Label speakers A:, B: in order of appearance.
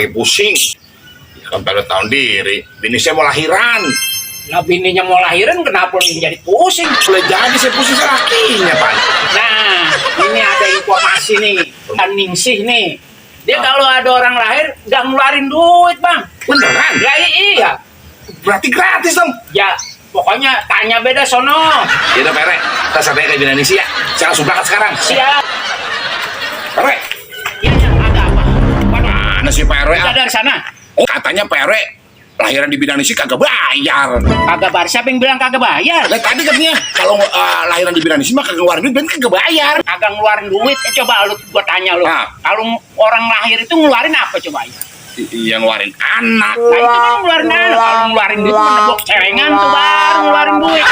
A: lagi pusing. Ya kan pada tahun diri, bini saya mau lahiran.
B: Nah bininya mau lahiran kenapa lu jadi pusing?
A: Boleh jadi saya pusing sama lakinya, Pak.
B: Nah ini ada informasi nih, dan Ningsih nih. Dia kalau ada orang lahir nggak ngeluarin duit bang.
A: Beneran?
B: Ya iya.
A: Berarti gratis dong.
B: Ya pokoknya tanya beda sono.
A: Ya udah Pere, kita sampai ke bini sih ya. Saya langsung berangkat sekarang.
B: Siap.
A: Pere,
B: Iya ada apa? Waduh,
A: mana sih Pere?
B: udah dari sana.
A: Oh, katanya Pere lahiran di Bidang Nisi kagak bayar.
B: Kagak bayar, siapa yang bilang kagak bayar?
A: Nah, tadi katanya kalau lahiran di Bidang Nisi mah kagak ngeluarin duit, berarti kagak bayar.
B: Kagak ngeluarin duit, coba lu gua tanya lu.
A: Nah.
B: Kalau orang lahir itu ngeluarin apa coba ya?
A: Iya ngeluarin anak.
B: Nah itu kan ngeluarin anak. Kalau ngeluarin duit mah nebok cerengan tuh baru ngeluarin duit.